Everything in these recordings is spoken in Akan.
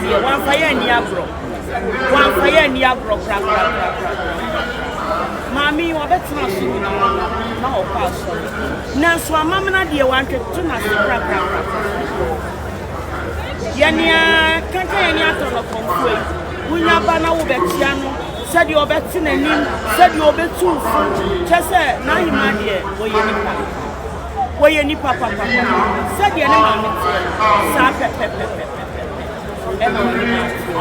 deɛ, wamfa yɛn anni agorɔ. Wamfa yɛn anni agorɔ korakorakorakoraa. Maame yi, ɔbɛtena so nyinaa no, na ɔkɔ asɔre. Nanso amamena deɛ, wantwetwe n'ase korakorakoraa. Yɛn ara, kankan yɛn ani atɔ no kɔmfoɔ yi, wonya ba na wobɛkyea no, sɛdeɛ ɔbɛte n'anim, sɛdeɛ ɔbɛtu wo fo, kyɛ sɛ n'ahemaa deɛ, ɔyɛ nipa. Wɔyɛ nnipa papapapa. Sɛdeɛ ne maame teɛ no, saa pɛpɛpɛpɛpɛpɛ ɛna ɔhemaa teɛ.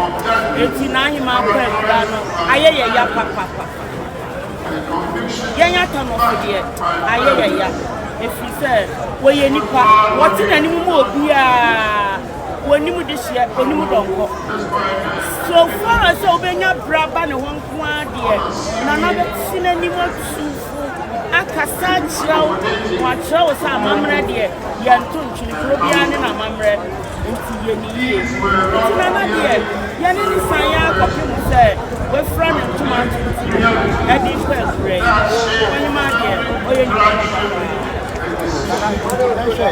Enti n'ahemaa kɔ akura no, ayɛ yɛ ya papapapa. Yɛn atanɔfo deɛ, ayɛ yɛ ya. Ɛfiri sɛ, wɔyɛ nnipa. Wɔte n'anim ma obiara. Wɔnim dehyeɛ, wɔnim dɔnkɔ. So far as sɛ wobɛnya berɛ aba ne hɔ nko ara deɛ, Nana bɛte n'anim atu. akasa akyerɛ wo na wakyerɛ wo sɛ amammerɛ deɛ yɛnto ntwene kuro biara ne n'amammerɛ nti yɛ ne yie nti nana deɛ yɛne ne san yɛ akɔpem sɛ wafira ne ntoma atuntum ɛde kɔ akura yi ɔhema deɛ ɔyɛ nipa papa. Nana, yɛnhwɛ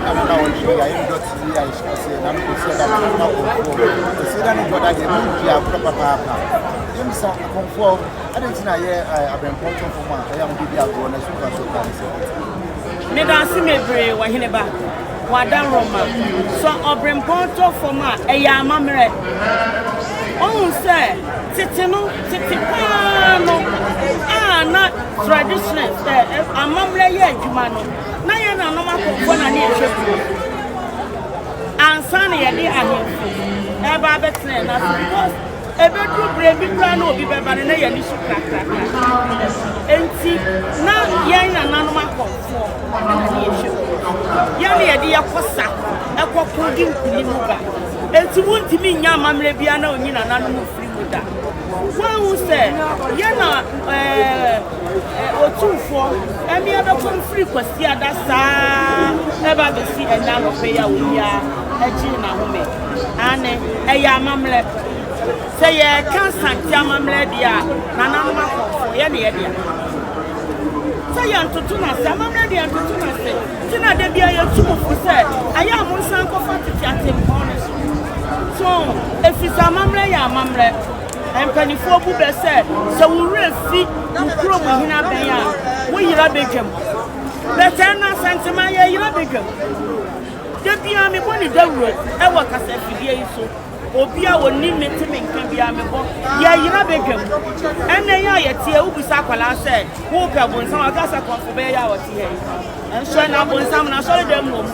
nana ɔtwe a yɛn dɔte yi a yɛhyɛ aseɛ na no kɔsi ɛda no ma kɔnfoɔ kɔsi ɛda no dɔda deɛ mu di agorɔ papaapa yɛmmisa akɔnfoɔ Adɛn nti na yɛ abirɛmpɔn tɔ fam a ɛyɛ a mode di agorɔ na ɛso mfasoɔ paa ne sɛ? Medase mebree ɔhene ba, w'adaworoma. Sɛ ɔbrempɔn tɔ fam a, ɛyɛ amammerɛ. Wohu sɛ tete no, tete paa no a na traditionals, amammerɛ yɛ adwuma no, na yɛn nanom akɔmfoɔ na ne yɛhwɛ kuro so. Ansa na yɛde ahemfo ɛreba abɛtena yɛn ase because Ɛbɛduru berɛ bi koraa na obi bɛba no na yɛn ani so krakrakra. Enti na yɛn nananom akɔmfoɔ na ne yɛhwɛ mu. Yɛn na yɛde yɛkɔ sa, ɛkɔko di nkunim ba. Enti wontumi nnya amammerɛ biara na onyi nananom mfiri mu da. Woahu sɛ yɛn na ɛɛ otumfoɔ ɛne ɛbɛkɔ mfiri Kwasiada saa ɛba bɛsi ɛnɛ anɔpa yi a obiara ɛgye n'ahome. Aane, ɛyɛ amammerɛ. Sɛ yɛreka Asante amammerɛ deɛ a, nananom akɔmfoɔ, yɛ ne yɛ dea. Sɛ yɛntoto no ase, amammerɛ deɛ yɛntoto no ase. Nti na da biara yɛtu mo fo sɛ, ayɛ a monsan nkɔfa tete atempɔn no so. So, ɛfiri sɛ amammerɛ yɛ amammerɛ. Mpanimfoɔ bu bɛ sɛ, sɛ wo werɛ fi wo kurom hene abɛn a, wo yera bɛdwam. Bɛtɛɛ no Asanteman yɛyera bɛdwam. Da biara mebɔ ne dawuro wɔ kasafidie yi so. Obi a ɔnim me te me nka biara mebɔ. Yɛyera badwam. Ɛnnɛ yi a yɛteɛ wobisa akwadaa sɛ wopɛ bonsam a ɔka sɛ kɔmfo bɛyɛ yɛ a ɔte ha yi. Nso ɛna bonsam no asɔre dɛm na ɔmu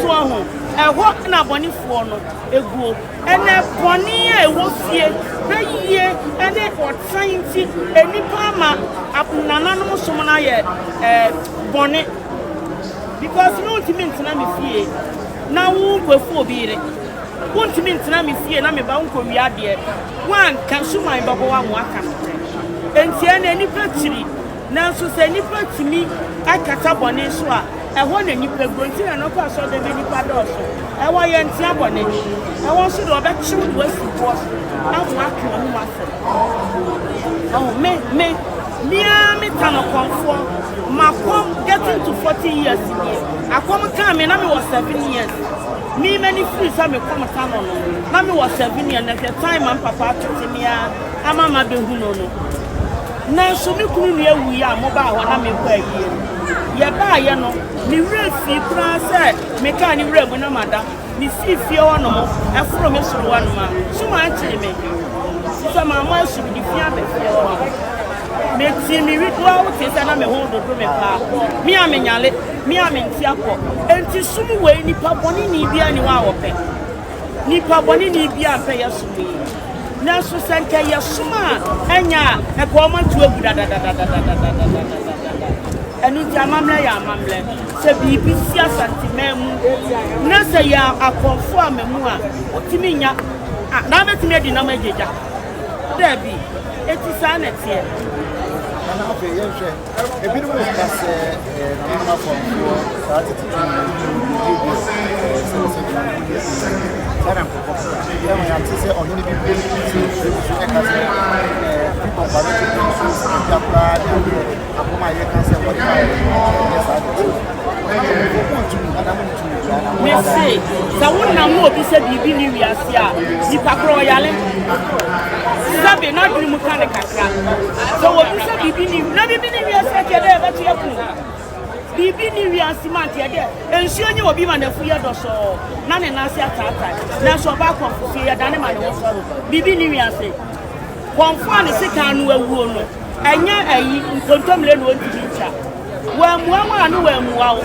So ɔho ɛhɔ na abɔnefoɔ no eguo. Ɛnɛ bɔne a ɛwɔ fie bɛyie ɛne ɔtan nti nnipa ama nananom som no ayɛ bɔne. Because me wontumi ntena me fie na wo nkɔfu obi yere. Wontumi ntena me fie na me ba wonkɔwia adeɛ. Woanka suman bɛbɔ wo ama woaka nokorɛ. Enti ɛnɛ nnipa kyiri. Nanso sɛ nnipa tumi kata bɔne so a, ɛhɔ na nnipa guo. Nti na nɔkɔ asɔrdan bi nnipa dɔɔso. Ɛhɔ yɛntea bɔne. Ɛhɔ nso deɛ ɔbɛkyew de woasi boɔ so ama woaka w'anom asɛm. Ɔho me me me ara me ta no kɔmfoɔ. Makɔm getting to 40 years nie. Akɔm kaa me na me wɔ 7 years. Me m'ani firi sɛ me kɔm ta no no na me wɔ 7 years na hwɛ time a mpapa atete me a ama ma bɛhu no no. Nanso me kunu nua wuiɛ a mobaa hɔ na mekɔ ayie no. Yɛbaeɛ no me werɛ fii koraa sɛ mekaa ne werɛ mu na mada. Mifii fie hɔnom foro me soro hɔnom a, sum akyere me. Te sɛ mammɔ asu, mede fi aba fie hɔnom. Metii me wedoa wotee sɛ na me ho dodo me paa. Me a menyale, me a mente apɔ. Enti sum wei, nipa bɔneni biara nni hɔ a ɔpɛ. Nipa bɔneni biara mpɛ yɛ som yi. Nanso sɛ nka ɛyɛ som a ɛnyɛ a, ɛka wɔn atu agu dadadadadadadadadadada. Ɛno nti amammerɛ yɛ amammerɛ. Sɛ biribi si Asanteman mu na sɛ yɛ akɔmfo ama mu a, wotumi nya a, na wobɛtumi adi nam agye gya? Daabi. Eti saa na ɛteɛ. Nana afei yɛnhwɛ ebinom ka sɛ nananom akɔmfoɔ saa tete tumi no deɛ deɛ sɛbisɛbi nananom yɛ saa na nkurɔfoɔ kasa yɛma yɛate sɛ ɔhene bi bi ti so ɛka sɛ fi bɔnkwa no tete so agya koraa ne adeɛ Akoma a yɛka sɛ wɔde ma yɛn no, ɛnyɛ saa na ɛte. Mese, sɛ wonam na obi sɛ biribi ne wiase a, nipa korɔ ɔyare. Sɛbe n'adwene mu ka ne kakra. Sɛ obi sɛ biribi ne na biribi ne wiase a, kyerɛ dɛ yɛbɛto yɛ pono. Biribi ne wiase mu a, kyerɛ dɛ nsuo nye obi ma n'afu yɛ dɔsɔɔ na ne nan ase ataatae. Nanso ɔba akɔmfo fie yɛdane ma ne ho sɔre. Biribi ne wiase. Kɔmfo a ne sekan no awuo no, ɛnyɛ ayi nkontommire na ɔntumi ntwa. Wammua wo a ne wammua wo.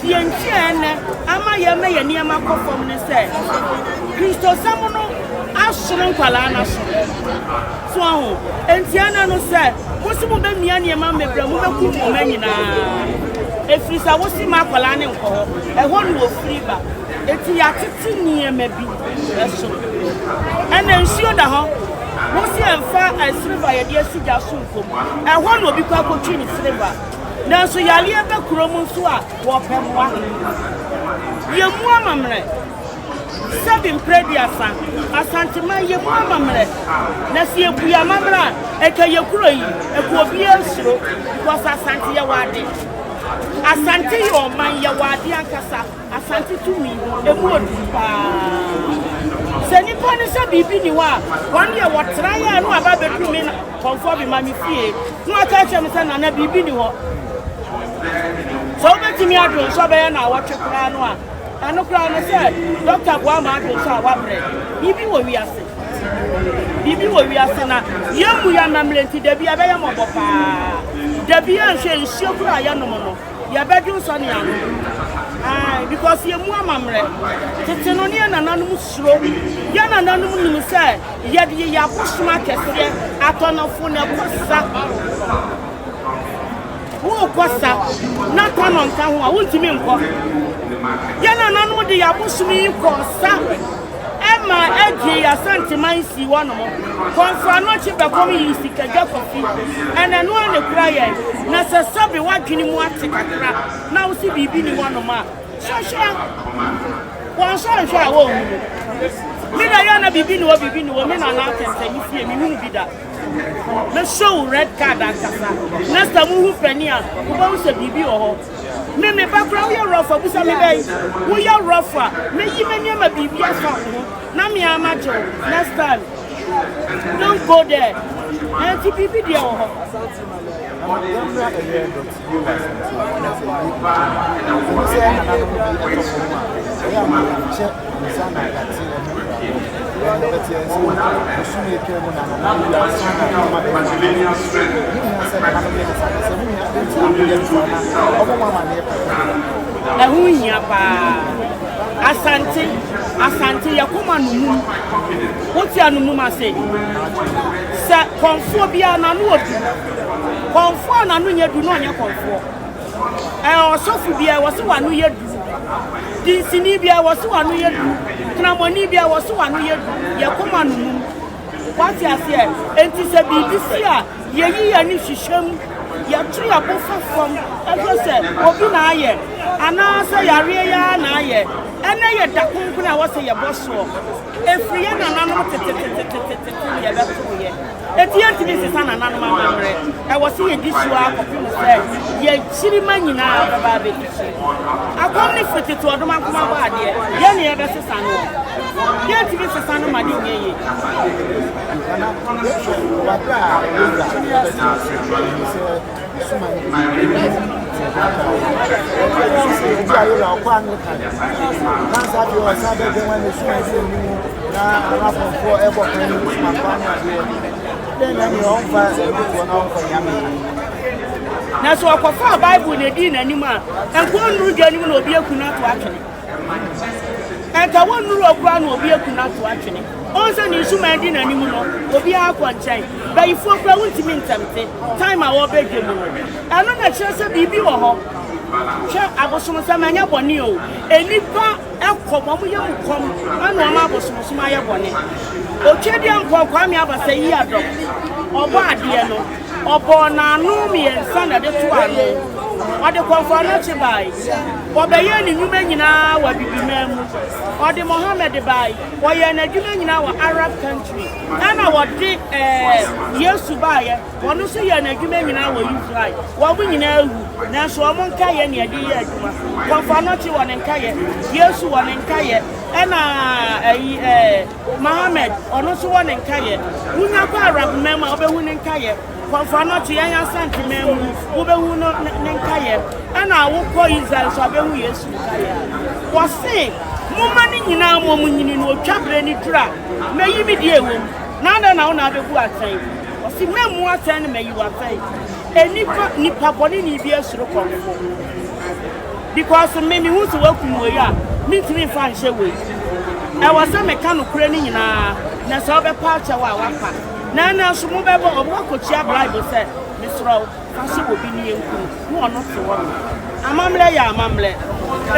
Deɛ nti a ɛnnɛ ama yɛma yɛn nneɛma kɔ fam ne sɛ, Kristosɛm no asono nkwadaa no aso. So ahu? Enti ɛnnɛ no sɛ mo se mobɛmia nneɛma mmebrɛ a, mobɛkum mo mma nyinaa. Ɛfiri sɛ wose ma akwadaa no nkɔ hɔ, ɛhɔ na wɔfiri ba. Enti yɛatete nneɛma bi so. Ɛnna nsuo da hɔ. Wose ɛmfa silver yɛde asi gya so nkɔ mu. Ɛhɔ na obi kɔ akɔtwi ne silver. Nanso yareɛ bɛ kurom nso a, wɔpɛ mmoa. Yɛmmu amammerɛ. Sɛbi mprɛ aduasa, Asanteman yɛmmu amammerɛ. Na sɛ yɛbu yɛn amammerɛ a, ɛka yɛ kuro yi, ɛka obiara suro. Because Asante yɛwɔ ade. Asante yɛ ɔman, yɛwɔ ade ankasa. Asante tumi, emu oduru paa. Sɛ nipa no sɛ biribi ni hɔ a, wɔn deɛ wɔtra yɛ a na waba abɛduru me kɔmfoɔ bi ma me fie na waka akyerɛ me sɛ nana biribi ni hɔ. Sɛ wobɛtumi adwonsɔ bɛyɛ na awɔtwe koraa no a, ɛno koraa no sɛ dɔkta boa ma adwonsɔ a wabrɛ. Biribi wɔ wiase. Biribi wɔ wiase na yɛmmu yɛ amammerɛ nti dabi ɛbɛyɛ mmɔbɔ paa. Dabi yɛnhwɛ nsuo koraa a yɛnom no. Yɛbɛdwonsɔ ne ano. Ae, because yɛmmu amammerɛ. Tete no ne yɛn nananom suro. Yɛn nananom nim sɛ yɛde yɛn abosom akɛseɛ, atɔnɔfo na ɛkɔ sa. Worekɔ sa na tɔnɔ nka ho a, wontumi nkɔ. Yɛn nananom de yɛn abosom yi kɔɔ sa. Ɛma ɛgyee yɛn Asanteman sii hɔnom. Kɔmfo Anokye bɛkɔm yii Sikadwa Kofi. Ɛna ɛno ara na ɛkura yɛn. Na sɛ sɛbe w'adwene mu ate kakra na wose biribi nni hɔnom a, sɔhwɛ. Wɔnsɔ nhwɛ a wɔnhunu. Me na yɛ na biribi nni hɔ, biribi nni hɔ. Me nana atɛntɛn me fie, menhunu bi da. Me show red card ankasa. Next time wohu panin a, wobɛhu sɛ biribi wɔ hɔ. Me me ba koraa woyɛ rough a busa me bɛn woyɛ rough a meyi m'ani ama biribi afa wo ho na me ara magye wo next time don't go there ɛnti biribi deɛ wɔ hɔ. Yɛmmra ɛyɛ dɔte bi wɔ asante na sɛ ɛyɛ ɛmu sɛ nananom bi ɛtɔ fam a ɛyɛ ama yɛnkyɛ nsa na yɛate ɛho brabɔ ɛbɛte ɛsɛ bosome atwa mu na nananom bi ansa na nneɛma bɛyɛ ne hia sɛ nananom yɛ nsa sɛ ho hia nti na moyɛ nsa na ɔmo mo amanneɛ pɛpɛ. Ɛho hia paa. Asante, Asante yɛ koma no mum. Wote ano mum ase? Sɛ kɔmfoɔ biara n'ano odu. Kɔmfoɔ a n'ano nyɛ du na ɔnyɛ kɔmfoɔ. Ɛɛ ɔsɔfo biara wɔ sɛ w'ano yɛ duru. Dinsini biara wɔ sɛ w'ano yɛ duru. Kramoni biara wɔ sɛ w'ano yɛ duru. Yɛ koma no mum. Wate aseɛ? Enti sɛ biribi si a, yɛyi yɛn ani hwehwɛ mu. Yɛto yɛn bo fa fam hwɛ sɛ obi na ayɛ anaasɛ yareɛ yi ara na ayɛ. Ɛnnɛ yɛ da kronkron a ɛwɔ sɛ yɛbɔ soɔ. Ɛfiri yɛn nananom tetetetetete na yɛbɛtoeɛ. Enti yɛntumi nsesa nananom amammerɛ. Ɛwɔ sɛ yɛdi so ara kɔpem sɛ yɛn nkyirimma nyinaa bɛba abɛdi so. Akɔm no firi tete ɔdom akoma bɔ adeɛ. Yɛn na yɛbɛsesa no. Yɛntumi nsesa no ma no nyɛ yie. Nana, yɛhwɛ wabere a yɛwura yɛbɛtena ase ɛhu sɛ suman bi te sɛ ebi a yɛwura ɔkɔ Anglican nansa afei ɔsan bɛdwɛn wɔn ne suman bi anim na anapɔnfoɔ ɛbɔ kwan mu suman kwan ne adeɛ dɛn na ɛne ɔmfa ɛbutuɔ na ɔmfa nyame. Na sɛ ɔkɔfaa Bible na edii n'anim a, nka ɔnnuru dwa no mu na obi aku no ato atwene. Nka wɔnnuru hɔ koraa na obi aku no ato atwene. Ɔhu sɛ ne nsuman di n'anim no, obiara kɔ nkyɛn. Bayifoɔ koraa wontumi ntɛmte time a wɔrebɛ dwa mu no. Ɛno na ɛkyerɛ sɛ biribi wɔ hɔ. Hwɛ, abosomsɛm ɛnyɛ bɔne o. Nnipa kɔm, wɔn yam kɔm ɛna wɔn abosomsom ayɛ bɔne. Otwedeɛ Mpɔn Kwame Abasa yi adɔm, ɔbɔ adeɛ no. Ɔbɔɔ n'ano mmiɛnsa na ɛde too ano. Ɔde kɔmfoanɔkye bae. Wɔbɛyɛɛ ne nnwuma nyinaa wɔ Abibiman mu. Ɔde Mohammed bae, wɔyɛɛ n'adwuma nyinaa wɔ Arab country. Ɛna wɔde ɛɛ Yesu baeɛ, wɔn nso yɛɛ n'adwuma nyinaa wɔ Israel. Wɔn nyinaa awu, nanso wɔn nkaeɛ na yɛde yɛ adwuma. Kɔmfo Anɔkye wɔ ne nkaeɛ, Yesu wɔ ne nkaeɛ, ɛna ɛyi ɛɛ Mohammed ɔno nso wɔ ne nkaeɛ. Wonya kɔ Arab man mu a, wobɛhu ne nkaeɛ. Kɔmfo Anɔkye yɛn Asante man mu wobɛhu no ne nkaeɛ. Ɛna wokɔ Israel nso a wobɛhu Yesu nkaeɛ. Wɔse momma ne nyinaa mmɔ mu nyini na otwa berɛ no duru a, mɛyi me deɛ ɛwɔ mu. Na adɛn na wo na abɛbu atɛn? Ɔse mɛmmu atɛn na mayi wo atɛn. Nnipa, nipa bɔneni bi asuro kɔmfo. Because me mehu sɛ wakum wei a, mentumi mfa nhyɛ wei. Ɛwɔ sɛ meka nokorɛ no nyinaa, na sɛ wobɛpa akyɛw a wapa. Na ɛnɛ nso mobɛbɔ ɔmo akɔtua bribe sɛ mesrɛ wo fa hyɛ obi ne yɛnku no na ɔno te hɔ nom. Amammerɛ yɛ amammerɛ.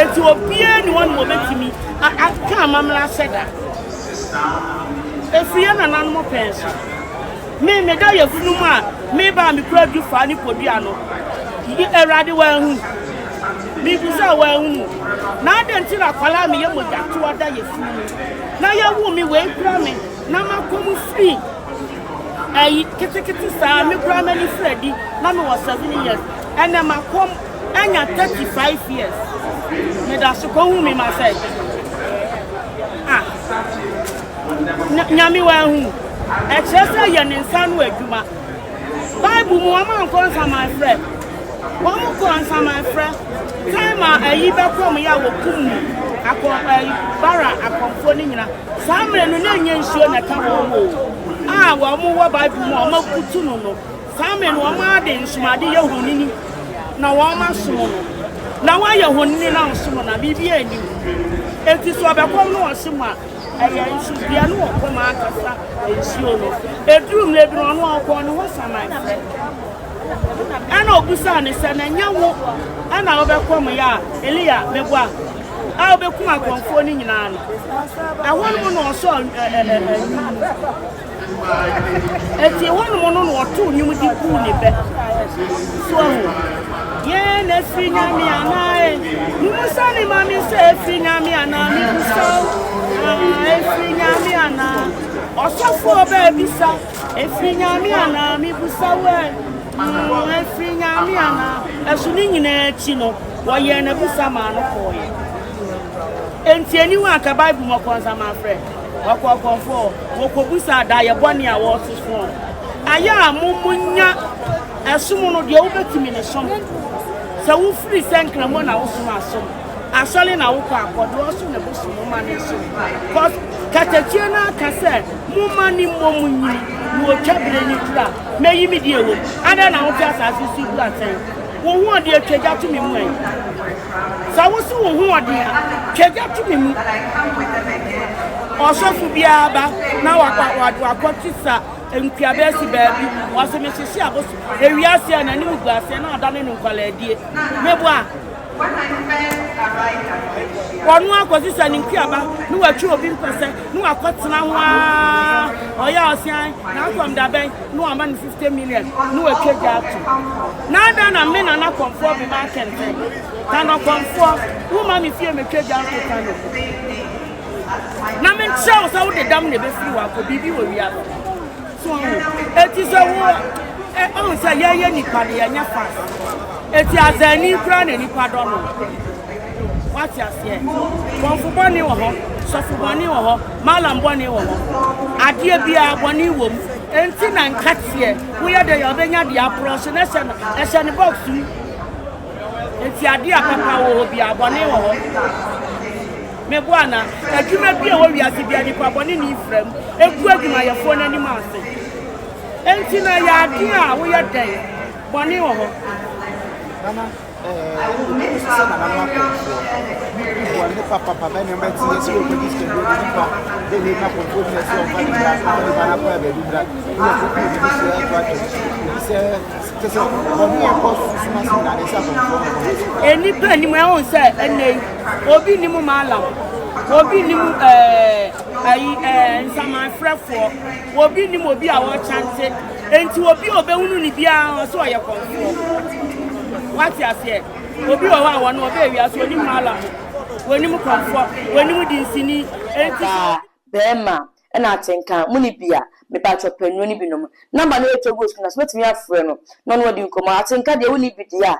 Enti obiara ni hɔ nom obɛtumi aka amammerɛ ahyɛ da. Ɛfiri yɛn nananom pɛn so. Me meda yafunu mu a meba a mekura dufaa ne podua no, Awurade wanhu? Mebisa wanhunu? Na adɛn nti na akwadaa a meyɛ mogyatoa da yafunu mu na yɛwoo me wei kura me na makɔ mu firi ayi ketekete saa me koraa m'ani firi adi na mewɔ 7 years ɛnɛ makɔm anya 35 years meda so kɔhu me ma sɛ ah nyame wanhu ɛkyerɛ sɛ yɛ ne nsa no adwuma bible mu wɔn ankɔ nsaman frɛ wɔn kɔ nsaman frɛ time a ayi bɛkɔ mu yɛ a wɔkum mu akɔ ayi bara akɔmfoɔ no nyina Saa mmerɛ no na ɛnyɛ nsuo na ɛka wɔn o, a wɔn wɔ Bible mu a wɔn abutu no no, saa mmerɛ no wɔn ade nsomade yɛ honini na wɔn asom no. Na wɔayɛ honini na ɔsom no a, biribi anim. Enti sɛ ɔbɛkɔm no ɔsom a, ɛyɛ nso dua no ɔkɔm ankasa nsuo no. Ɛduru mmerɛ bi no ɔno ɔkɔɔ ne hɔ saman frɛ. Ɛna ɔbusaa ne sɛ, na ɛnyɛ wo ɛna wobɛkɔm yɛ a, Elia, meboa? a obekum akɔmfoɔ no nyinaa no, ɛhɔ nom na ɔsɔɔ nnwom mu. Eti ɛhɔ nom no na ɔtoo nnwom de guu ne bɛ. So ahu, yɛn na efiri nyame anaa e? Mumusa ne ma me sɛ efiri nyame anaa? Mebusa o, ah, efiri nyame anaa? Ɔsɔfoɔ bɛɛbisa, efiri nyame anaa? Mebusa wo ɛ, mm, efiri nyame anaa? Ɛso ne nyinaa akyi no, Wɔyɛɛ n'abusa maa no kɔɔeɛ. Enti aniwa a anka Bible mu ɔkɔnsamanfrɛ, ɔkɔɔkɔmfoɔ, wɔkɔbusaa daeɛ bɔne a wɔresoso. Ayɛ a mo monya ɛsom no deɛ wobɛtumi ne som. Sɛ wofiri sɛ nkramoɔ na wosom asom, asɔre na wokɔ akɔ, deɛ ɔsom ne bosom moma ne nsom. Cause katakyie no aka sɛ moma ne mmɔ mu nyini na wɔtwa berɛ ne duru a mɛyi me deɛ wɔ mu. Adɛn na wote asase so bu atɛn? Wo ho ɔden a, twa gya to me mu ɛ. Sɛ wo se wo ho ɔden a, twa gya to me mu. Ɔsɔfo biara ba na wakɔ tisa nkuaba asi baabi, ɔse mehyehye abosom. Ewiase a n'anim gu aseɛ na adane no nkwalaadie. Meboa. Ɔno akɔsesa ne nkuaba na watwi obi mpɛsɛ na wakɔtena ho ara. Ɔyɛ a ɔse an, n'akɔm da bɛn na wama no 50 million na watwa gya ato. Na adɛn na me nana kɔmfoɔ bema akɛntɛn? Tano kɔmfoɔ, woma me fie metwa gya nto Tano mu. Na menkyerɛ wo sɛ wode dam na ɛbɛfiri hɔ akɔ biribi wɔ wiase. So ɔho. Eti sɛ wo ɔho sɛ yɛyɛ nipa no yɛnyɛ fast. Eti azani koraa na nipa dɔ no. Wate aseɛ? Kɔmfo bɔne wɔ hɔ, sɔfo bɔne wɔ hɔ, malam bɔne wɔ hɔ. Adeɛ biara bɔne wɔ mu. Enti na nkateɛ woyɛ dɛ yɛ ɔbɛnya deɛ aporɔ so na ɛhyɛ no ɛhyɛ ne box mu. Enti adeɛ a papa wɔ hɔ biara bɔne wɔ hɔ. Meboa ana? Adwuma bi a ɛwɔ wiase biara nipa bɔne ne mfra mu egu adwumayɛfoɔ no anim ase. Enti na ɛyɛ adeɛ a woyɛ dɛn bɔne wɔ hɔ. Nana, ɛɛ, ebi nso sɛ nananom akɔmfoɔ. Ne bi bɔne papapa bɛ nneɛma ti yɛ sɛ wɔkɔgye sikaduro de nipa de ne na kɔmfoɔ bi na ɛsɛ ɔmfa ne mmra ɔmfa nipa no akɔyɛ baabi mmra ne yɛ kɔkɔ obi bi sɛ ɛto atwam obi sɛ kyɛ sɛ bɔne a ɛkɔ susuma se nyinaa ne sɛ akɔmfoɔ na ɛkɔ. Nnipa anim ɛho sɛ ɛnɛ yi obi nim malam obi nim ɛɛ ayi ɛɛ nsamanfrɛfoɔ obi nim obi a wɔkyante nti obi a obɛhunu ne biara ɔsɛ ɔyɛ kɔmfoɔ wate aseɛ. Obi wɔ hɔ a wɔno ɔbɛɛ wiase onim mallam, onim kɔmfoɔ, onim dinsini, enti sɛ Ɔbaa, bɛɛma, ɛna atenka, mo ne bi a, mepakyɛw pɛ nnuro no bi nom. Number no ɛretwa gu wɔ screen no ase, wobɛtumi afrɛ no na ɔne wo adi nkɔmmɔ. Atenka deɛ wonni bi deɛ a,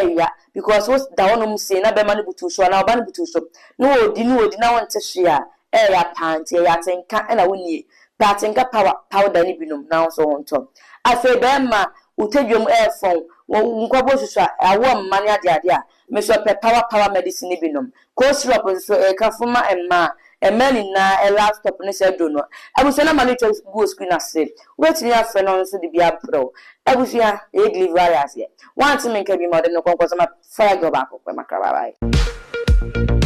ɛɛya because wo da hɔ nom sei na bɛɛma no butu wo so anaa ɔbaa no butu wo so na ɔɔdi na ɔɔdi na wonte hwee a, ɛɛya paa nti ɛyɛ atenka ɛna wonnie. Pɛ atenka power powder no bi nom na wo nso wo ho ntɔ. Afei bɛɛma wo tadwam ɛɛfɔn, wo nkwaboɔ susua, awoɔ mma ne adeade a, Me nso pɛ power power medicine no bi nom. Cold syrup nso ɛka fo ma mmaa. Mmaa nyinaa ɛ last stop ne sɛ aduro no. Abusua number no twa gu wɔ screen ase. Wobɛtumi afrɛ na ɔno nso de bi abrɛ wo. Abusua yɛyɛ delivery aseɛ. Woante me nka bi ma ɔde me kɔ nkɔ sɛ ma fire girl baako pɛ makra bye bye.